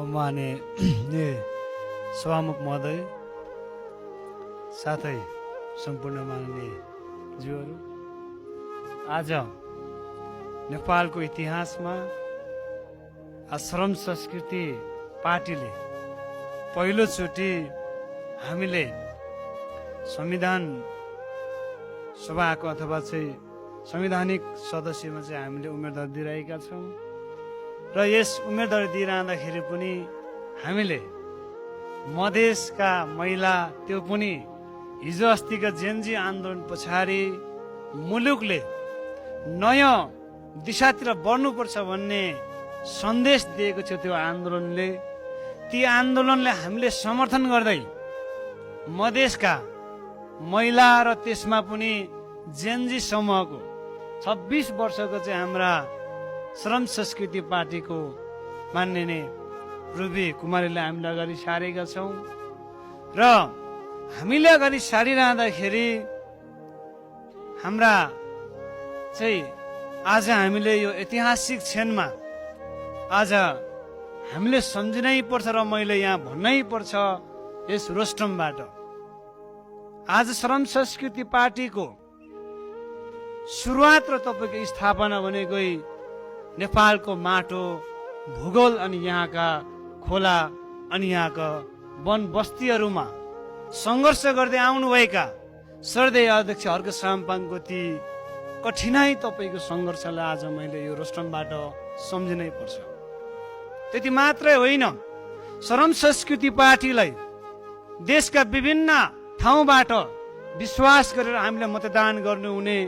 सम्माननीय सभामुख महोदय साथै सम्पूर्ण माननीय ज्यूहरू, आज नेपालको इतिहासमा श्रम संस्कृति पार्टीले पहिलोचोटि हामीले संविधान सभाको अथवा चाहिँ संवैधानिक सदस्यमा चाहिँ हामीले उम्मेदवारी दिइरहेका छौँ र यस उम्मेदवारी दिइरहँदाखेरि पनि हामीले मधेसका महिला, त्यो पनि हिजो अस्तिका जेनजी आन्दोलन पछाडि मुलुकले नयाँ दिशातिर बढ्नुपर्छ भन्ने सन्देश दिएको थियो। त्यो आन्दोलनले, ती आन्दोलनले हामीले समर्थन गर्दै मधेसका महिला र त्यसमा पनि जेनजी समूहको 26 वर्षको चाहिँ हाम्रा श्रम संस्कृति पार्टीको माननीय रुबी कुमारीले हामीले अगाडि सारेका छौँ र हामीले अगाडि सारिरहँदाखेरि हाम्रा चाहिँ आज हामीले यो ऐतिहासिक क्षणमा आज हामीले सम्झिनै पर्छ र मैले यहाँ भन्नै पर्छ यस रोस्टमबाट। आज श्रम संस्कृति पार्टीको सुरुवात र तपाईँको स्थापना भनेकै नेपालको माटो, भूगोल अनि यहाँका खोला अनि यहाँका वन बस्तीहरूमा सङ्घर्ष गर्दै आउनुभएका श्रद्धेय अध्यक्ष हर्क साम्पाङको ती कठिनाई तपाईँको सङ्घर्षलाई आज मैले यो रोस्टमबाट सम्झिनै पर्छ। त्यति मात्रै होइन, श्रम संस्कृति पार्टीलाई देशका विभिन्न ठाउँबाट विश्वास गरेर हामीले मतदान गर्नुहुने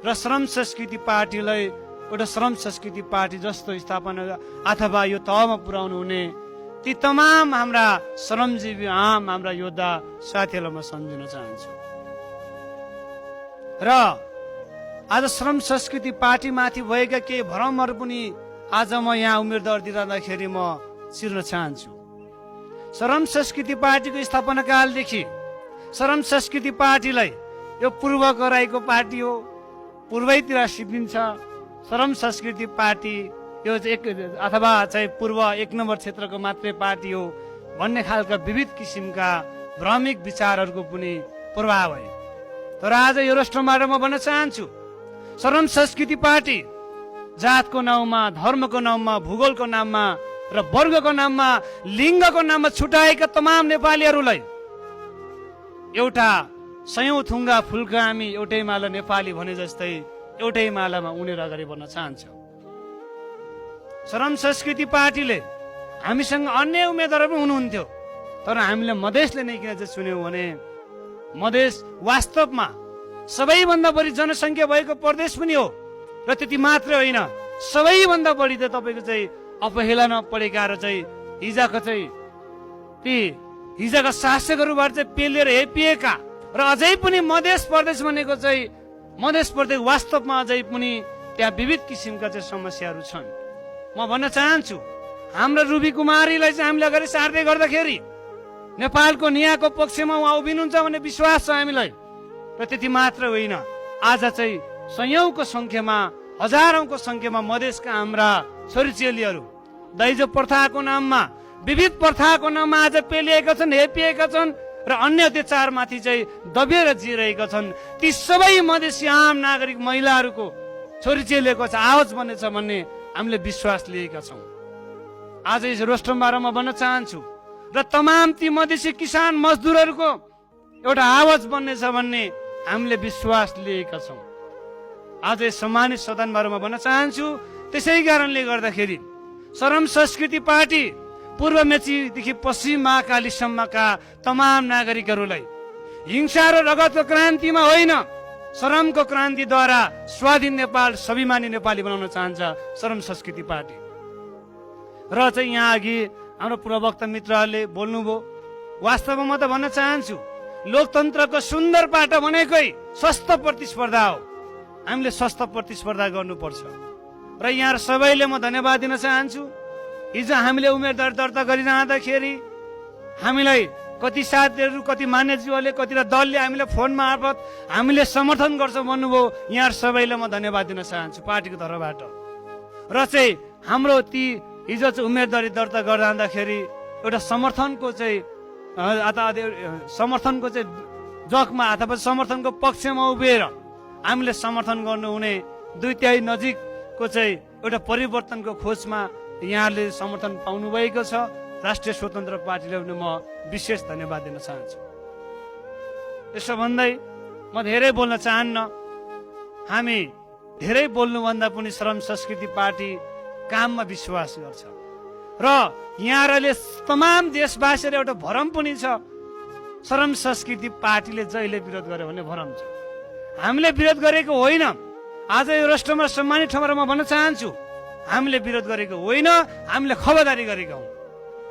र श्रम संस्कृति पार्टीलाई एउटा श्रम संस्कृति पार्टी जस्तो स्थापना अथवा यो तहमा पुर्याउनु हुने ती तमाम हाम्रा श्रमजीवी हाम्रा योद्धा साथीहरूलाई म सम्झिन चाहन्छु। र आज श्रम संस्कृति पार्टीमाथि भएका केही भ्रमहरू पनि आज म यहाँ उम्मेदवार दिइरहँदाखेरि म चिर्न चाहन्छु। श्रम संस्कृति पार्टीको स्थापना कालदेखि श्रम संस्कृति पार्टीलाई यो पूर्वको रहेको पार्टी हो, पूर्वैतिर सिद्धिन्छ श्रम संस्कृति पार्टी यो अथवा चाहिँ पूर्व 1 नम्बर क्षेत्रको मात्रै पार्टी हो भन्ने खालका विविध किसिमका भ्रमिक विचारहरूको पनि प्रभाव है। तर आज यो रोस्टमबाट म भन्न चाहन्छु, श्रम संस्कृति पार्टी जातको नाउँमा, धर्मको नाउँमा, भूगोलको नाममा र वर्गको नाममा, लिङ्गको नाममा छुटाएका तमाम नेपालीहरूलाई एउटा सयौं थुङ्गा फुलका हामी एउटै माला नेपाली भने जस्तै एउटै मालामा उनेर अगाडि बढ्न चाहन्छ। श्रम संस्कृति पार्टीले हामीसँग अन्य उम्मेदवार पनि हुनुहुन्थ्यो, तर हामीले मधेसले नै किन चाहिँ चुन्यौँ भने मधेस वास्तवमा सबैभन्दा बढी जनसङ्ख्या भएको प्रदेश पनि हो र त्यति मात्रै होइन, सबैभन्दा बढी त तपाईँको चाहिँ अपहेलनमा परेका र चाहिँ हिजोका चाहिँ ती हिजोका शासकहरूबाट चाहिँ पेलिएर हेपिएका र अझै पनि मधेस प्रदेश भनेको चाहिँ मधेस प्रदेश वास्तवमा अझै पनि त्यहाँ विविध किसिमका चाहिँ समस्याहरू छन्। म भन्न चाहन्छु, हाम्रो रुबी कुमारीलाई चाहिँ हामीले अगाडि सार्दै गर्दाखेरि नेपालको न्यायको पक्षमा उहाँ उभिनुहुन्छ भन्ने विश्वास छ हामीलाई। र त्यति मात्र होइन, आज चाहिँ सयौंको संख्यामा, हजारौंको संख्यामा मधेसका हाम्रा छोरीचेलीहरू दाइजो प्रथाको नाममा, विविध प्रथाको नाममा आज पेलिएका छन्, हेपिएका छन् र अन्य अत्याचारमाथि चाहिँ दबिएर जिरहेका छन्। ती सबै मधेसी आम नागरिक महिलाहरूको छोरीचेलीको आवाज बन्नेछ भन्ने हामीले विश्वास लिएका छौँ। आज यस रोस्टमबाट म भन्न चाहन्छु र तमाम ती मधेसी किसान मजदुरहरूको एउटा आवाज बन्नेछ भन्ने हामीले विश्वास लिएका छौँ। आज यस सम्मानित सदनबाट म भन्न चाहन्छु, त्यसै कारणले गर्दाखेरि श्रम संस्कृति पार्टी पूर्व मेचीदेखि पश्चिम महाकालीसम्मका तमाम नागरिकहरूलाई हिंसा र रगतको क्रान्तिमा होइन, श्रमको क्रान्तिद्वारा स्वाधीन नेपाल, स्वाभिमानी नेपाली बनाउन चाहन्छ श्रम संस्कृति पार्टी। र चाहिँ यहाँ अघि हाम्रो पूर्ववक्ता मित्रहरूले बोल्नुभयो, वास्तवमा म त भन्न चाहन्छु लोकतन्त्रको सुन्दर पाटा भनेकै स्वस्थ प्रतिस्पर्धा हो। हामीले स्वस्थ प्रतिस्पर्धा गर्नुपर्छ र यहाँ सबैले म धन्यवाद दिन चाहन्छु। हिजो हामीले उम्मेदवार दर्ता गरिरहँदाखेरि हामीलाई कति साथीहरू, कति मान्यज्यूहरूले, कति दलले हामीलाई फोन मार्फत हामीले समर्थन गर्छौँ भन्नुभयो। यहाँ सबैलाई म धन्यवाद दिन चाहन्छु पार्टीको तर्फबाट। र चाहिँ हाम्रो ती हिजो चाहिँ उम्मेदवारी दर्ता गर्दाखेरि एउटा समर्थनको चाहिँ समर्थनको चाहिँ जगमा अथवा समर्थनको पक्षमा उभिएर हामीले समर्थन गर्नुहुने 2/3 नजिकको चाहिँ एउटा परिवर्तनको खोजमा यहाँले समर्थन पाउनु भएको छ। राष्ट्रिय स्वतन्त्र पार्टीले पनि म विशेष धन्यवाद दिन चाहन्छु। यसो भन्दै म धेरै बोल्न चाहन्न। हामी धेरै बोल्नुभन्दा पनि श्रम संस्कृति पार्टी काममा विश्वास गर्छ र यहाँहरूले तमाम देशवासीहरू एउटा भरम पनि छ, श्रम संस्कृति पार्टीले जहिले विरोध गर्यो भने भरम छ। हामीले विरोध गरेको होइन। आज यो राष्ट्रमा सम्मानित ठाउँमा म भन्न चाहन्छु, हामीले विरोध गरेको होइन, हामीले खबरदारी गरेका हौँ।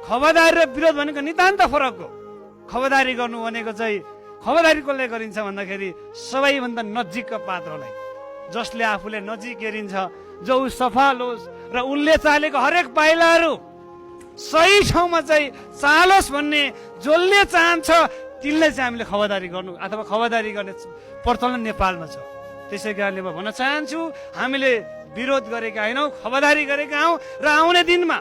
खबरदारी र विरोध भनेको नितान्त फरक हो। खबरदारी गर्नु भनेको चाहिँ खबरदारी कसले गरिन्छ भन्दाखेरि सबैभन्दा नजिकका पात्रलाई, जसले आफूले नजिक हेरिन्छ, जो सफल होस् र उनले चालेको हरेक पाइलाहरू सही ठाउँमा चाहिँ चालोस् भन्ने जसले चाहन्छ तिनले चाहिँ हामीले खबरदारी गर्नु अथवा खबरदारी गर्ने प्रचलन नेपालमा छ। त्यसै कारणले म भन्न चाहन्छु, हामीले विरोध गरेका होइनौँ, खबरदारी गरेका हौँ र आउने दिनमा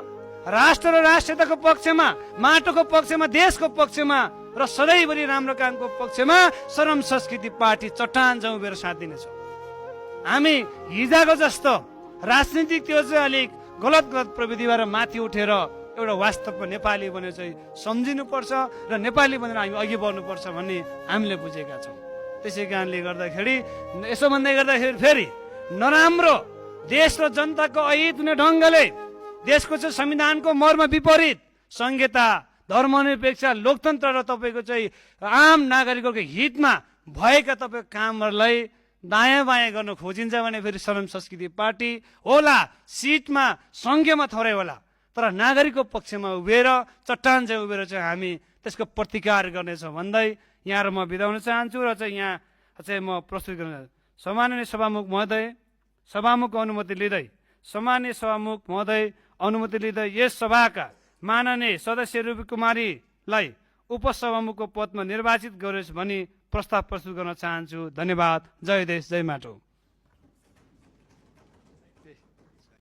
राष्ट्र र राष्ट्रियताको पक्षमा, माटोको पक्षमा, देशको पक्षमा र सधैँभरि राम्रो कामको पक्षमा श्रम संस्कृति पार्टी चट्टान चाहिँ उभिएर साथ दिनेछौँ। हामी हिजोको जस्तो राजनीतिक त्यो चाहिँ अलिक गलत प्रविधिबाट माथि उठेर एउटा वास्तवको नेपाली बनेर चाहिँ सम्झिनुपर्छ र नेपाली बनेर हामी अघि बढ्नुपर्छ भन्ने हामीले बुझेका छौँ। त्यसै कारणले गर्दाखेरि यसो भन्दै गर्दाखेरि फेरि नराम्रो देश र जनताको अहित हुने ढङ्गले देशको चाहिँ संविधानको मर्म विपरीत संहिता, धर्मनिरपेक्ष, लोकतन्त्र र तपाईँको चाहिँ आम नागरिकको हितमा भएका तपाईँको कामहरूलाई दायाँ बायाँ गर्न खोजिन्छ भने फेरि श्रम संस्कृति पार्टी होला सिटमा सङ्ख्यामा थोरै होला, तर नागरिकको पक्षमा उभिएर चट्टान चाहिँ उभिएर चाहिँ हामी त्यसको प्रतिकार गर्नेछौँ भन्दै यहाँ म बिदा हुन चाहन्छु र चाहिँ यहाँ चाहिँ म प्रस्तुत गर्न सम्माननीय सभामुख महोदय, सभामुखको अनुमति लिँदै सम्माननीय सभामुख महोदय अनुमति लिँदै यस सभाका माननीय सदस्य रूपी कुमारीलाई उपसभामुखको पदमा निर्वाचित गरियोस् भनी प्रस्ताव प्रस्तुत गर्न चाहन्छु। धन्यवाद। जय देश, जय माटो।